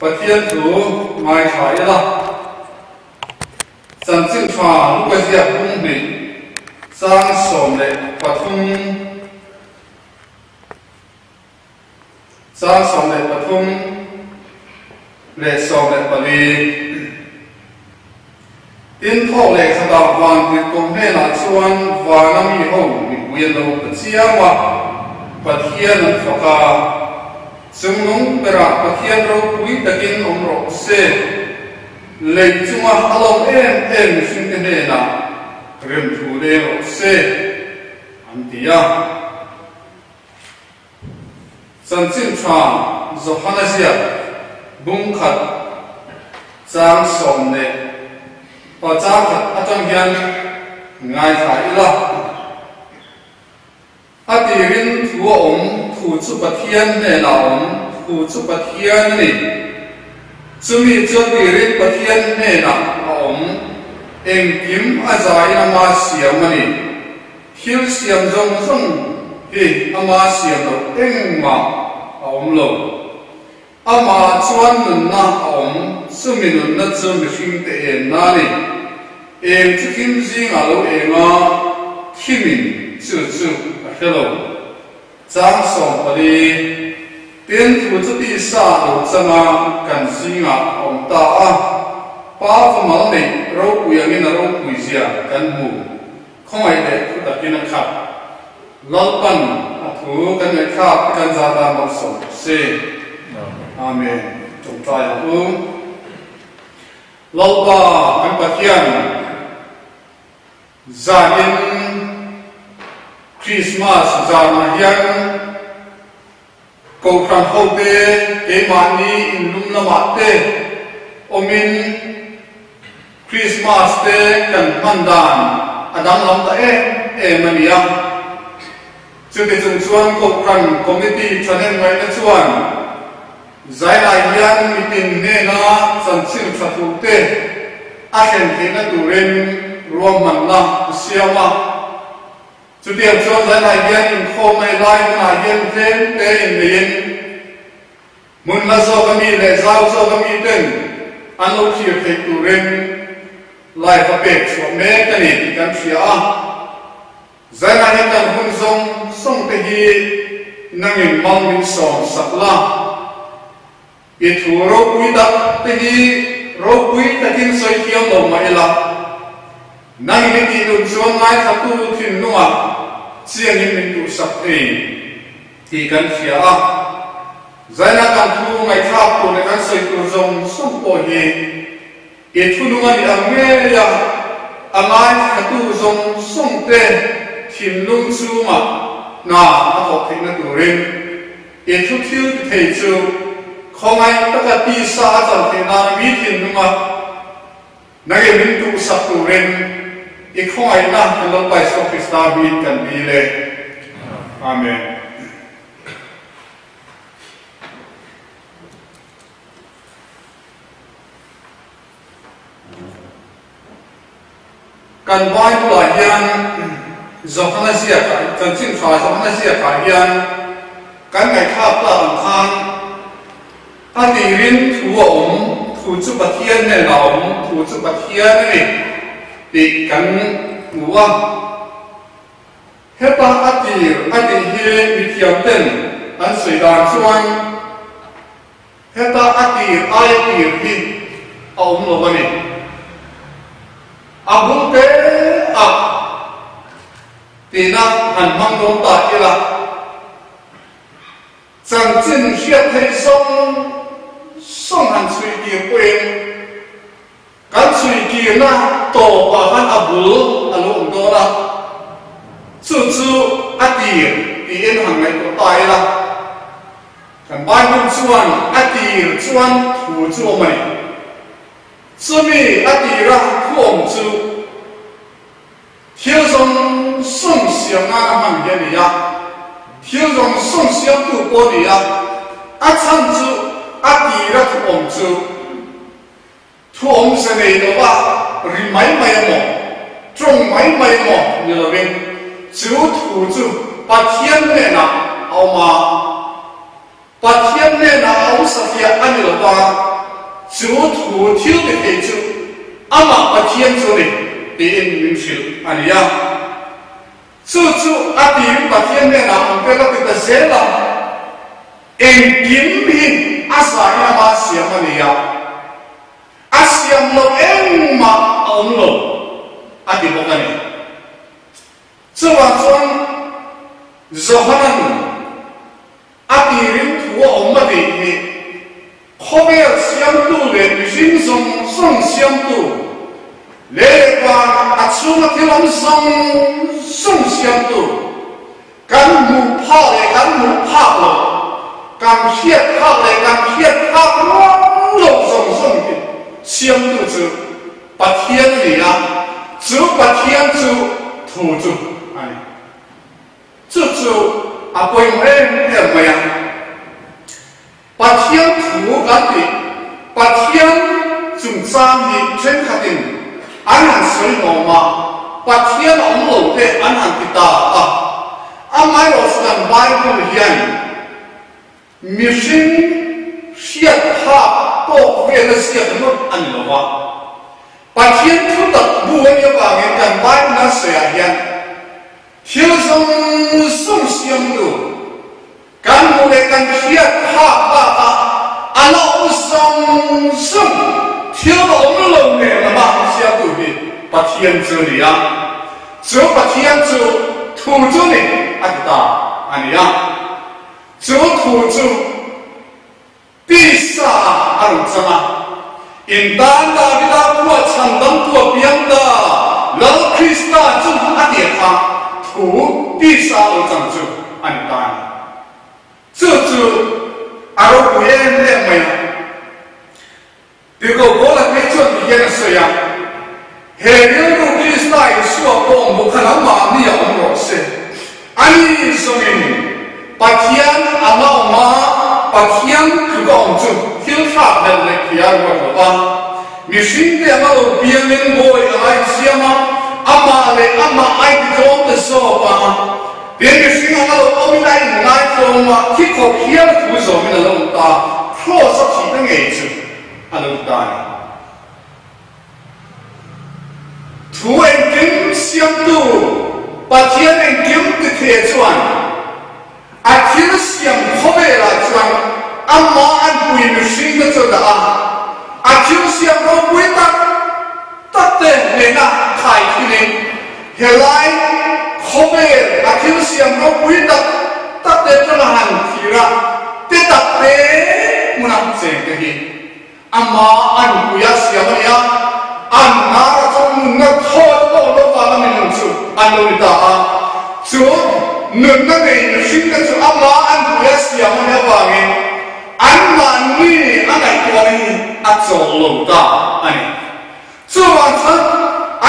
Pathian thu ngaithla ila. Chanchin tha Luka ziak bung hnih chang 13 chang 13 leh 14. Tin, thawk leh khatah van tirhkoh hnenah chuan vana mi ho mipui an lo ta chiam a, Pathian an fak a. Chungnung berah Pathian ropui takin awm rawh se. Lei chunga a lawm em em mihringte hnenah remthu leng rawh se, an ti a. Chanchin tha Johana ziak bung khat chang sawm leh pa chang khat atang hian ngaithla ila. A tirin thu a awm, thu chu Pathian hnenah a awm, thu chu Pathian a ni. Chumi chu a tirin Pathian hnenah a awm, engkim a zaiin ama siam a ni. Thil siam zawng zawng hi ama siam loh engmah a awm lo. Amah chuan nunna a awm, chumi nunna chu mihringte enna a ni. Eng chu thim zingah lo eng a, thimin chu chu a hre lo. Chang 14, Tin, thu chu tisa lo changa kan zingah a awm ta a, Pa famal neih ropui angin a ropui zia kan hmu. Khawngaih leh thu takin a khat. Lalpan a thu kan ngaihthlak te kan za tan malsawm rawh se. Amen. Tawngtai ang u. Lalpa kan Pathian zanin Christmas zanah hian Kohhran hote keimahni inlum lamah te awmin Krismas te kan hman dan a danglam ta em em a ni a. Chuti chung chuan Kohhran Committee thahnem ngaihna chuan zailai hian mitin hnena chanchin tha thuh te a thlen theihna turin ruahmanna a siam a. Chutiang chuan zailai hian inkhawm mai lai hunah hian tlem te inneiin hmun hla zawk a mi leh zau zawk a mi ten an lo thlir theih turin live a pek chhuah mek a ni tih kan hria a. Zailai hian kan hun zawng zawng te hi nangin mal min sawm sak la. I thu ropui tak te hi ropui takin sawi thiam lo mah ila, nangin i tih nun chuan ngaithlatu thinlungah chiangin min duhsak thei tih kan hria a. Zaina kan thu ngaihthlak tur leh kan sawi tur zawng zawng pawh hi i thu nung a nih ang ngei a, a ngaithlatu zawng zawng te thinlung chungah hna a thawk theihna turin I thu thil ti thei chu khawngaih taka tisa a chan theih nan mi thinlunga nangin min duhsak turin i khawngaihna kan Lalpa Isua Krista hming kan dil e. Amen. Kan Bible-ah hian Johana ziakah, Chanchin Tha Johana ziakah hian kan ngaihthlak tak ang khan a tirin thu a awm, thu chu Pathian nen a awm, thu chu Pathian a ni tih kan hmu a. Heta a tir a tih hi mithiam ten an sawi dan chuan, Heta a tir aia tir hi a awm lo a ni. A bul te ah tina han hmang dawn ta ila, chanchin hriat theih zawng zawng han chhui tir pawhin kan chhui tirna tawpah khan a bul a lo awm dawn a, chu chu a tir tiin han ngaihtuah ta ila. Kan Bible chuan a tir chuan thu chu awm a ni. Chumi a tira thu awm chu thil zawng zawng siam nana hman hi a ni a, thil zawng zawng siamtu pawh a ni a, a chhan chu a tira thu awm chu Thu awmze nei lova ri mai mai emaw, tawng mai mai emaw ni lovin, chu thu chu Pathian hnenah a awm a. Pathian hnenah a awm awm satliah a ni lo va, chu thu thil ti thei chu amah Pathian chu a ni tiin min hrilh a ni a. Chu chu a tiin Pathian hnenah awm pek a ti ta zel a, engkim hi a zahin ama siam a ni a, a siam loh engmah a awm lo a ti bawk a ni. Chuvang chuan Johanan a tirin thu a awm a tih hi khawvel siamtu leh mihring zawng zawng siamtu, lei leh van a chhunga thil awm zawng zawng siamtu, kan hmuh phak leh kan hmuh phak loh, kan hriat phak leh kan hriat phak rual loh zawng zawng hi siamtu chu Pathian a ni a, chu Pathian chu thu chu a ni. Chu chu a pawimawh em em mai a. Pathian thu kan tih, Pathian chungchang hi thenkhatin an han sawi hlawm a, Pathian a awm lo te an han ti ta a. Amaherawhchu kan Bible hian Mihring hriat phak tawk vela ziak ringawt a ni lo va, Pathian thu tak bu a nih avangin kan Bible a sawiah hian thil zawng zawng siamtu kan hmuh leh kan hriat phak bakah a la awm zawng zawng thil awm lo nen lama siamtu hi Pathian chu a ni a, chu Pathian chu thu chu ni a ti ta a ni a. Chu thu chu tisa ah a rawn chang a, In tan Davida khua chhandam tu a piang ta, Lal Krista chu a tia kha thu tisa a lo chang chu a ni ta a ni. Chu chu a ropui em em mai a. Tirhkoh Paula phei chuan ti hian a sawi a, He rilru Krista Isua pawh awm bawk kha nangmah mi a awm rawh se. Ani zawngin Pathian anga awm a, Pathian tluka awm chu thil thlak hlelh leh thei a ruat lo va. Mihringte anga lo piangin bawi anga insiam a, amah leh amah a intitlawm ta zawk a. Tin, mihring anga lo awmin a inngaithlawm a, thi khawp hial thu zawmin a lo awm ta, kraws a thihna ngei chu a lo ta a ni. Thu engkim siamtu Pathian engkim tithei chuan a thil siam khawvelah chuan amah an pui mihringte chu a dah a, a thil siam ropui tak tak te hnena khai thilin Helai khawvel a thil siam ropui tak tak te atanga han thlir a, te tak te hmuna cheng te hi ama an puia siam a ni a, an nara chuan nunna thaw te pawh lo vanga minung chu an lo ni ta a, chu nunna nei mihring te chu ama an puia siam a nih avangin anmahni a ngaihtuahna hi a chawl lo ta a ni. Chuvang chuan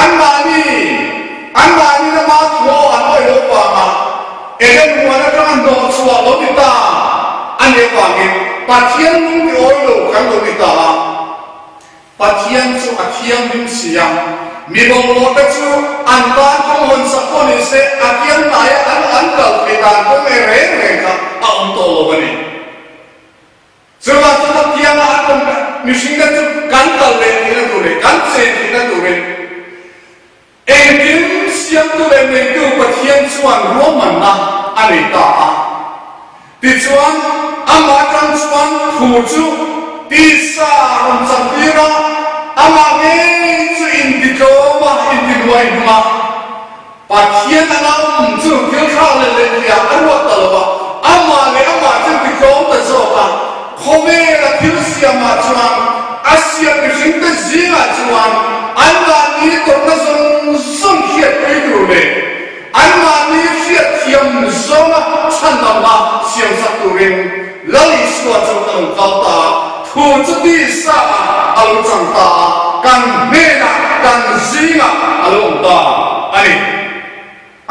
anmahni, anmahni lama thu an awih loh vanga Eden huan atanga hnawh chhuah lo ni ta a nih avangin Pathian lung ti awi lo kan lo ni ta a. Pathian chu a thianghlim si a, mi bawlhhlawhte chu an tan kawng hawn sak pawh ni se a kiang hnaia an an kal theih dan kawng e reng reng kha a awm tawh lo a ni. Chuvang chuan a pianga an awm mihringte chu kan kal leh theihna tur leh kan chen theihna turin engkim siamtu leh neitu Pathian chuan ruahmanna a nei ta a. Tichuan, amah atang chuan thu chu tisa a rawn chantir a, amah ngei chu intitlawm a, intinuai hnung a. Pathian anga awm chu thil thlak leh lehkhiah a ruat ta lo a, amah leh amah chu titlawm ta zawk a, khawvela thil siamah chuan a siam mihringte zingah chuan anmahni tawrhna zawng zawng hriatpui tur leh anmahni hriatthiam zawnga chhandamna siamsak turin Lal Isua chu a lo kal ta a, thu chu tisa ah a lo chang ta a, kan hnenah, kan zingah a lo awm ta a ni.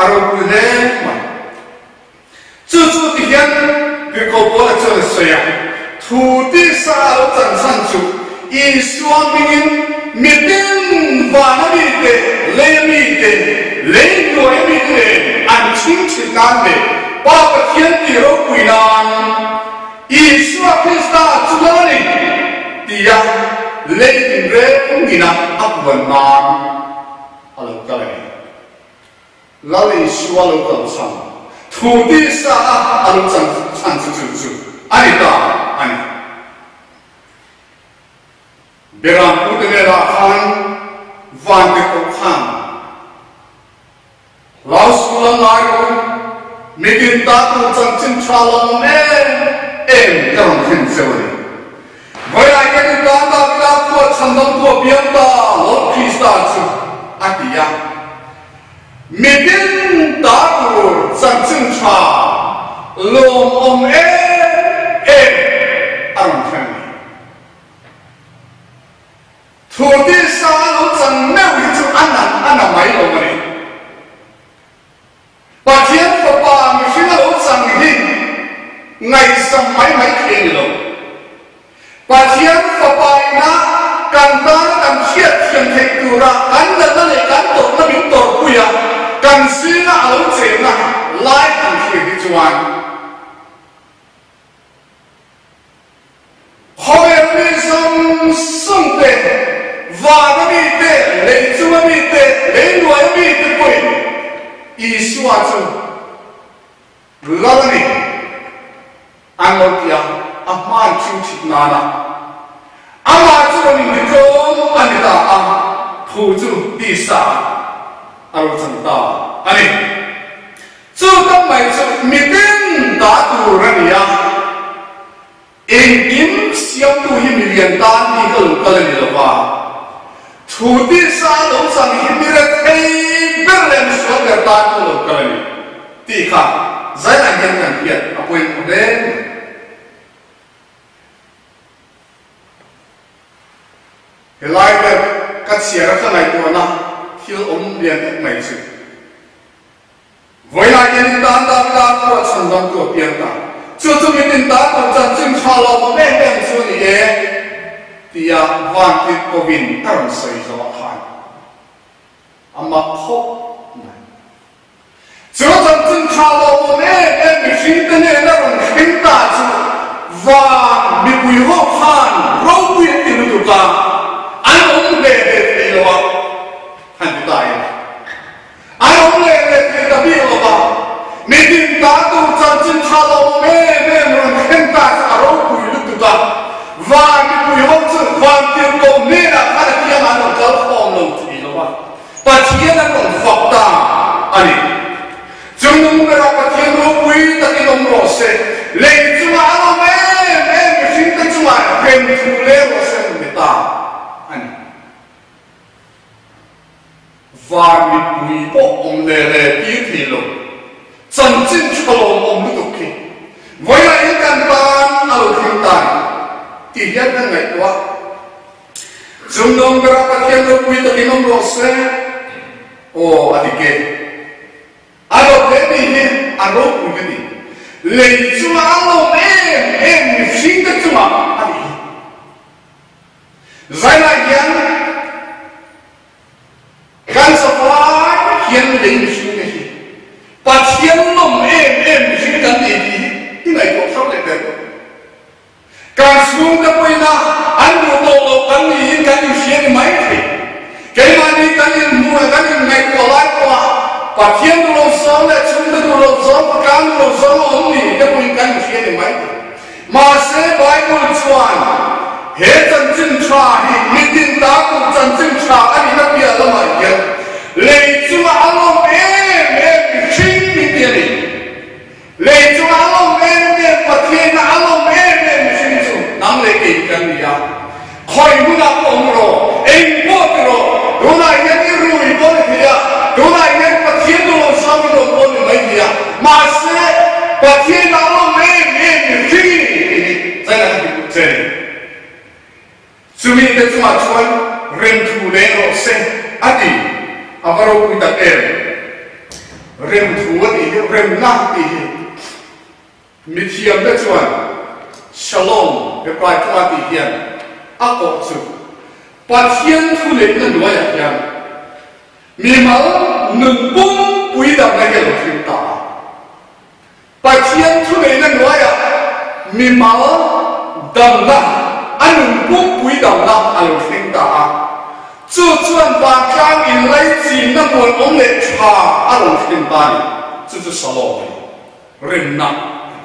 A ropui hle mai. Chu chu ti hian Tirhkoh Paula chuan a sawi a, Thu tisa a lo chan chhan chu Isua hmingin mitin vana mite, leia mite, lei hnuaia mite nen an chhing thin nan leh Pa Pathian tih ropui nan. Isua Krista chu lal a ni tia lei tinreng ina a puan nan a lo kal a ni. Lal Isua lo kal chhan thu tisa a a lo chan chhan chu chu chu a ni ta a ni. Beram pute velah khan vante pawh khan Hlau sul a ngai rawh u, mitin ta tur chanchin tha lo awm em em ka rawn thlen cheu a ni. Vawilah hian in tan Davida khua chhandamtu a piang ta Lord Krista chu a ti a. Mitin ta tur chanchin tha lawmawm em em a rawn thlen a ni. Thu tisa a lo chan meuh hi chu a nat a na mai lo a ni. Pathian Fapa mihring a lo chan hi ngaihsam mai mai thei ni lo. Pathian Fapa ina kan tana kan hriat thiam theih tura kan natna leh kan tawrhna min tawrhpui a, kan zinga a lo chenna lai kan hriat hi chuan, Khawvel mi zawng zawng te, vana mi te, lei chunga mi te, lei hnuaia mi te pawhin Isua chu Lal a ni an lo ti a, a hman thin thit nana amah chu rawn intitlawm a ni ta a, thu chu tisa a lo chan ta a ni. Chu tam mai chu mitin ta tur a ni a, engkim siamtu hi milian tan bik a lo kal a ni lo va, thu tisa a lo chang hi mi rethei ber leh misual ber tan pawh a lo kal a ni tih kha zaiah hian kan hriat a pawimawh hle mai. Helai ber ka chhiar a ka ngaihtuahna thil awm lian tak mai chu. Vawilah hian in tan Davida pawh a chhan dangtu a piang ta. Chu chu mitin tan tur chanchin tha lo awm em em chu a ni e, tia Vantit Kovin a rawn sawi zawh ah khan a mak khawp mai. Chu chanchin tha lo awm em em mihringte hnena rawn thleng ta chu van mipui ho khan ropui an ti lutuk a, an awm hle hle thei lo a, han ti ta ila. An awm leh leh thei ta bik lo va, mitin ta tur chanchin tha lo awm em em rawn thleng ta chu a ropui lutuk a, van mipui ho chu van tirhkoh hnenah khan a kiangah an rawn kal khawm lo thei lo va, Pathian an rawn fak ta a ni. Chungnung berah Pathian ropui takin awm rawh se, lei chungah an awm em em mihringte chungah rem thu leng rawh se an rawn ti ta a ni. Van mipui pawh awm le le tir thei lo, chanchin tha lawm awm lutuk khi vawilah in kan tan a lo thleng ta ni tih hian kan ngaihtuah. Chungdawng berah Pathian ropui takin awm rawh se aw a dik e. A lawm hle tih hi a ropui ka ti. Lei chungah a lawm em em mihringte chungah a nih hi. Zailai hian kan zavai hian lei mihring te hi Pathian nawm em em mihring kan ni tih hi i ngaihtuah thar leh ber. Kan chhungte pawhin a an duh tawh loh kan niin kan inhria ni mai thei. Keimahni kan inhmu leh kan inngaihtuah lai pawha Pathian duh lo zawng leh chhungte duh lo zawng, patlang duh lo zawng a awm ni te pawhin kan inhria ni mai thei. Mahse, Bible chuan he chanchin tha hi mitin ta tur chanchin tha a nihna piah lamah hian lei chunga a lawm em em mihring min ti a ni. Lei chunga a lawm em em Pathianna a lawm em em mihring chu nang leh kei kan ni a. Khawi hmunah pawh awm rawh, eng pawh ti rawh, tunah hian i rui pawh ni thei a, tunah hian Pathian duh lo sang i rawn pawh ni mai thei a, mahse Pathian ah lawm em em mihring i ni tih hi zaina ka ti duh che ni. Chumi te chungah chuan remthu leng rawh se a ti, a va ropui tak em. Remthu a tih hi remna tih hi. Mithiamte chuan Shalom reply tlanga tih hian a kawh chu Pathian thu neihna hnuaiah hian mimal nun pumpui damna hi a lo thleng ta a. Pathian thu neihna hnuaiah mimal damna, a nun pumpui damna a lo thleng ta a. Chu chuan vantlang inlaichinna muanawm leh tha a rawn thlen ta a ni. Chu chu Shalom a ni. Remna a ni.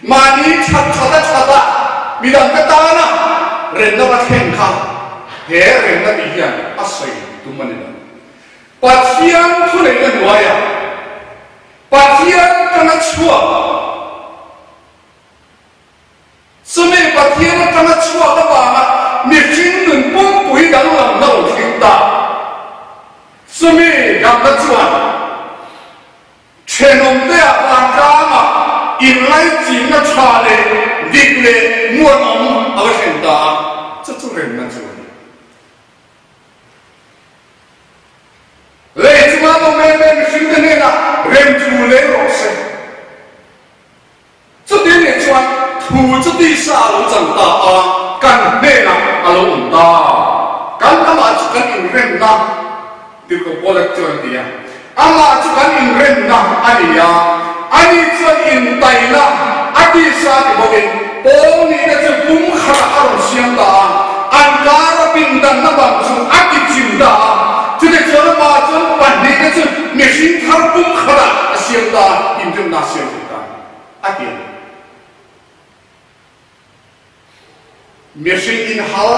Mahni that that a that a, midangte tana remna va thlen kha he remna tih hian a sawi tum a ni lo. Pathian thuneihna hnuaiah Pathian tanga chhuak, chumi Pathian atanga chhuak avanga mihring nun pumpui danglamna lo thleng ta, chumi damna chuan thenawmtea vantlanga inlaichinna tha leh dik leh muanawm a va thlen ta a, chu chu remna chu a ni. Lei chunga awm em em mihringte hnenah remthu leng rawh se. Chuti nih chuan thu chu tisa a lo chan ta a, kan hnenah a lo awm ta. Kan amah chu kan inremna, Tirhkoh Paula chuan a ti a, amah chu kan inremna a ni a, ani chuan intaina a tisa ti bawkin Paul nihna chu pum khatah a rawn siam ta a, an kara pindanna bang chu a ti chim ta a, chutichuan amah chuan pahnihna chu mihring thar pum khatah a siam ta a, inremna a siam thei ta a ti a ni. Mihring inhal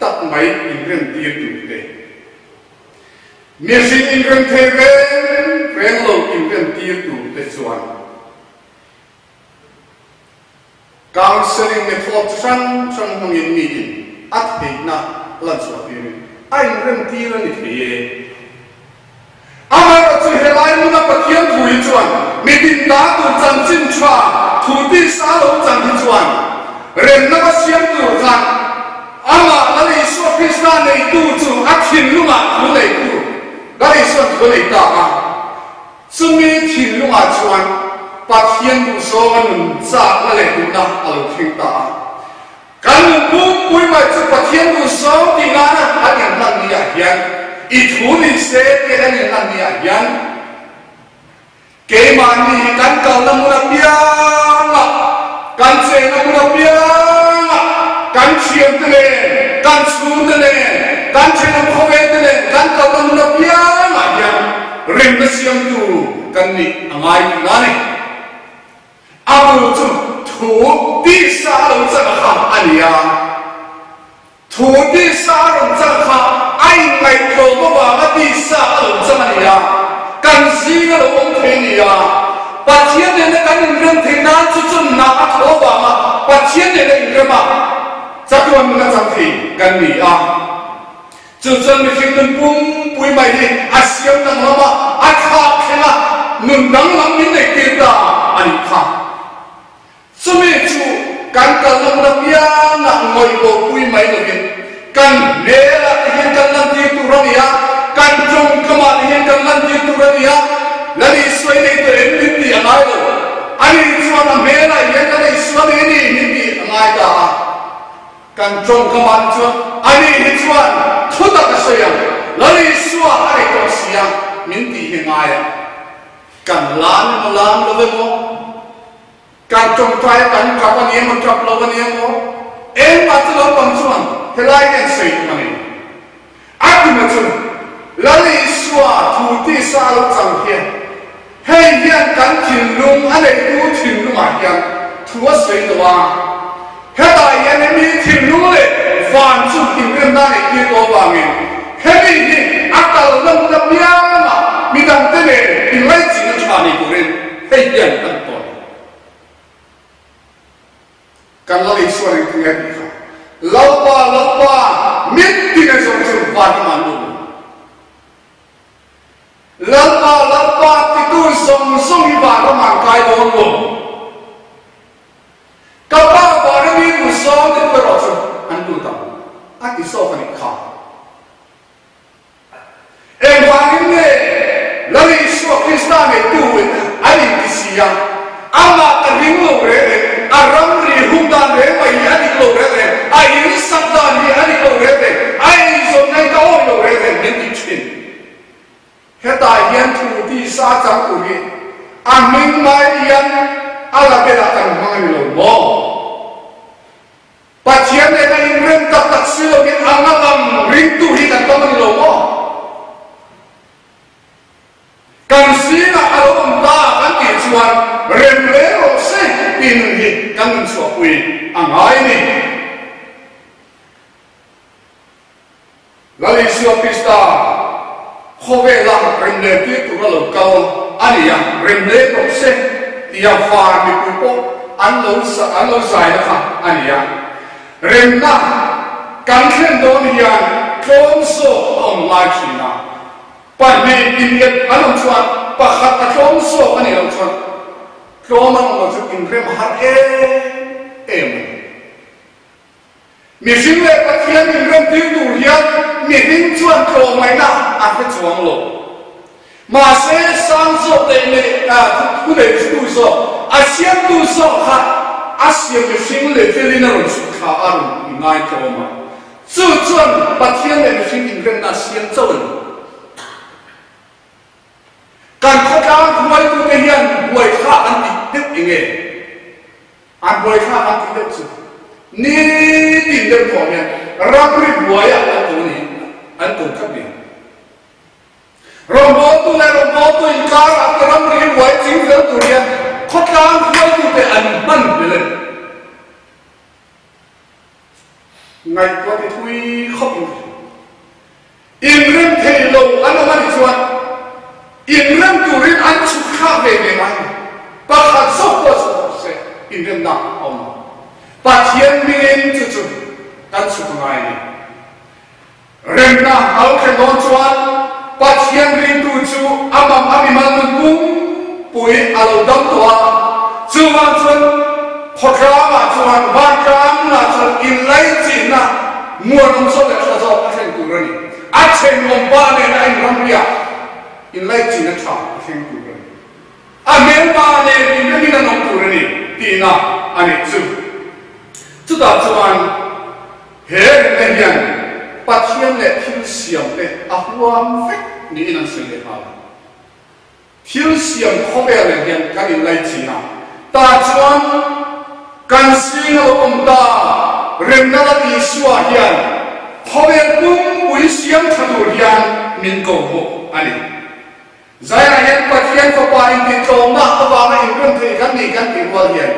tak mai inremtir tur te, mihring inrem thei reng reng lo inremtir tur te chuan counselling method chi hrang hrang hmangin miin a theihna lanchhuah tirin a inremtir a ni thei e. Amaherawh chu helai hmuna Pathian thu hi chuan mi dinda tur chanchin tha thu tisa lo chan hi chuan remna va siam tur khan amah Lal Isua Krista neitu chu a thinlungah thu neitu Lal Isua'n thu a nei ta a. Chumi thinlungah chuan Pathian duhzawnga nun chakna leh duhna a lo thleng ta a. Kan nun pumpui mai chu Pathian duh zawng tih nana an inhlan ni ah hian, i thu ni se tih an inhlan ni ah hian, keimahni hi kan kalna hmun apiangah, kan chenna hmun apiangah, kan thiante nen, kan chhungte nen, kan thenawm khawvete nen kan kalna hmun apiangah hian remna siamtu kan nih a ngai tih na a ni. A bul chu thu tisa a lo chang kha a ni a, thu tisa a rawn chang kha a inngaihtlawm avanga tisa a lo chang a ni a, kan zing a lo awm thei a ni a, Pathian nena kan inrem theih nan chu chu na a tho avanga Pathian nena inrem a, chatuan nun a chang thei kan ni a. Chu chuan mihring nun pumpui mai hi a siam danglam a, a thlak thleng a, nun danglam min neihtir ta a nih kha. Chumi chu kan kalna hmun apiangah ngawihbopui mai lovin kan hmelah te hian kan lantir tur a ni a, kan tawngkamah te hian kan lantir tur a ni a, Lal Isua i nei tawh em min tih a ngai lo. Ani chuan a hmelah hian Lal Isua nei a ni min tih a ngai ta a. Kan tawngkam ah chuan ani hi chuan thu tak a sawi ang, Lal Isua a nei tawh si a, min tih hi ngai a. Kan lam emaw lam lo emaw, kan tawngtai a kan tap a ni emaw tap lo a ni emaw, engmah chu lo pang chuan helai hian sawi tum a ni. A tum a chu Lal Isua thu tisa a lo chang hian hei hian kan thinlung a neitu thinlungah hian thu a sawi tawh a, hetah hian hemi thinlung leh van chu inremna a neihtir tawh avangin hemi hi a kalna hmun apiangah midangte nen inlaichinna tha nei turin hei hian a ni tawh a ni. Kan Lal Isua ring thung e tih kha. Lalpa, Lalpa, mit tin a zawng chu van ram ah an lut lo. Lalpa, Lalpa titu zawng zawng hi van ram ah an kai dawn lo. Ka Pa van a mi duh zawng titu erawh chu an lut ang a ti zawk a nih kha. Engvangin nge Lal Isua Krista neitu in an inti si a, amah ka ring lo reng reng, a ramri hung dan reng mai hi a dik lo reng reng, a in sak dan hi a dik lo reng reng, a eizawn na hi ka awih lo reng reng min ti thin. Hetah hian thu tisa chang tur hi a hming mai hian a la belah kan hmang a ni lo maw? maw? Pathian nena inrem tak tak si loin anga lang ringtu hi kan tam a ni lo maw? Kan zingah a lo awm ta kan tih chuan rem reng rawh se tih nun hi kan nun chhuahpui a ngai a ni. Lal Isua Krista khawvela remlehtir tura lo kal a ni a, rem leh rawh se tia van mipui pawh an lo an lo zaina kha a ni a. Remna kan thlen dawn hian tlawm zawk a awm ngai thin a, pahnih inep an awm chuan pakhat a tlawm zawk a nih loh chuan tlawm an awm loh chu inrem a har em em a ni. Mihring leh Pathian inremtir tur hian mihring chuan tlawmngaihna a hre chuang lo. Mahse, sang zawk leh nei thu nei tu zawk, a siamtu zawk kha a siam mihring levelin a rawn chhuk thla a rawn inngai tlawm a. Chu chuan Pathian leh mihring inremna a siam chauh a ni. Kan khawtlang hruaitute hian buaithlak an tih deuh eng nge? An buaithlak an tih deuh chu nitin deuh thawh hian ramri buaiah an ko ni an ko tlat ni. Rawngbawltu leh rawngbawltu inkarah te ramri buai ching fel tur hian khawtlang hruaitute an hman hmel a ni. Ngaihtuah ti thui khawp in ka hria. Inrem thei lo an awm a nih chuan inrem turin an chhuk thlak ve ve ngai a ni. Pakhat zawk pawh chhuk rawh se, inremna a awm ang. Pathian hmingin chu chu kan chhuk a ngai a ni. Remna a lo thlen dawn chuan Pathian ringtu chu amam a mimal nun pumpui a lo dam tawh a, chuvang chuan khawtlangah chuan vantlangah chuan inlaichinna Muanawm zawk leh tha zawk a thleng tur a ni. A thenawm pa nena inramriah inlaichin a tha a thleng tur a ni. A hmelma nen inremin an awm tur a ni tihna a nih chu. Chutah chuan he rinna hian Pathian leh thil siamte a huam vek niin an sawi leh nghal a. Thil siam khawvel nen hian kan inlaichin a, tah chuan kan zing a lo awm ta. Remna la Isua hian khawvel pumpui siam tha tur hian min ko bawk a ni. Zaiah hian Pathian Fapa intihtlawmna avanga inrem thei kan ni kan tih rual hian,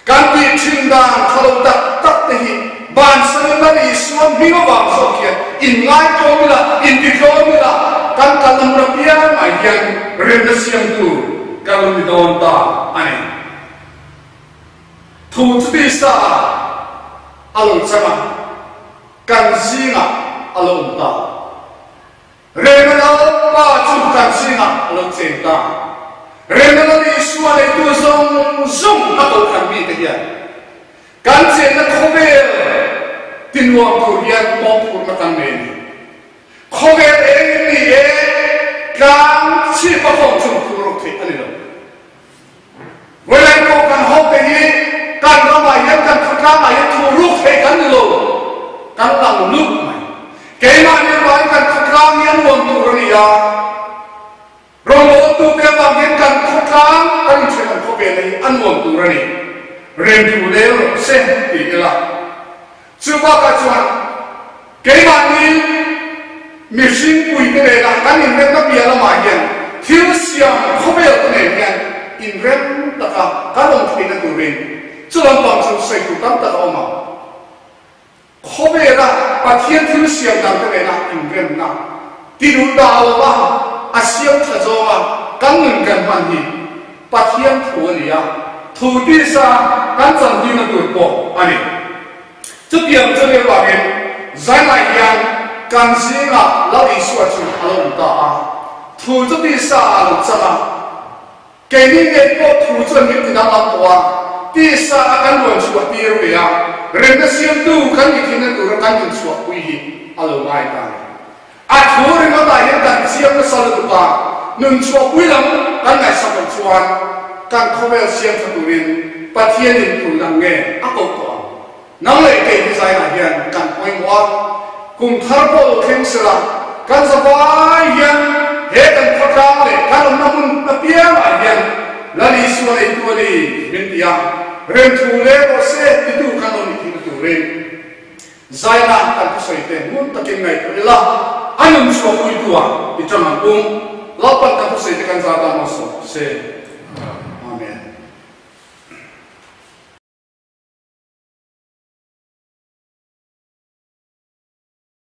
Kan tih thin dan tha lo tak tak te hi bansan in Lal Isua hming avang zawk hian inngaitawm ila, intitlawm ila, kan kal lam ram piangah hian remna siamtu kan lo ni dawn ta a ni. Thu chu tisa ah a lo chang a, kan zingah a lo awm ta. Remna Lalpa chu kan zingah a lo cheng ta. Remna Lal Isua neitu zawng zawng a kohhran mite hian kan chenna khawvel tinuam tur hian mawhphurhna kan nei a ni. Khawvel engin ni e, tlang chhip a fawng chung phur rawk theih a ni lo. Vawilai pawh kan hote hi kan ramah hian kan khawtlangah hian thu ruk theih kan ni lo, kan lang lut mai. Keimahni avangin kan khawtlang hi a nuam tur a ni a, rawngbawltute avang hian kan khawtlang kan inthenawm khawvela hi a nuam tur a ni. Remthu leng rawh se ti ila. Chu bakah chuan keimahni mihring puite nena kan inremna piah lamah hian thil siam khawvel te nen hian inrem taka kan awm theihna turin chu lampang chu sawi tur tam tak a awm ang. Khawvela Pathian thil siam dangte nena inremna ti duh ta lova a siam tha zawnga kan nun kan hman hi Pathian thu a ni a, thu tisa kan chantirna tur pawh a ni. Chutiang chu nih avangin Zainah hian kan zingah Lal Isua chu a lo awm ta a, thu chu tisa ah a lo chang a, keini ngei pawh thu chuan min ti danglam tawh a, tisa a kan rawn chhuah tir ve a, remna siamtu kan nih thinna tura kan inchhuahpui hi a lo ngai ta a ni. A thu ringawtah hian kan chiang nasa lutuk a, nun chhuahpui lam kan ngaihsak loh chuan kan khawvel siam tha turin Pathianin tun dang nge a koh tawh ang. Nang leh kei hi zainah hian kan pawimawh a, kum thar pawh lo thleng sela kan zavai hian he kan khawtlang leh kan awmna hmun apiangah hian Lal Isua neitu a ni min ti a. Remthu leng rawh se titu kan lo nih theihna turin Zaina kan thusawi te ngun takin ngaihtuah ila, a nun chhuahpuitu ah i tang ang um. Lalpan kan thusawi te kan zar dan hmasa se.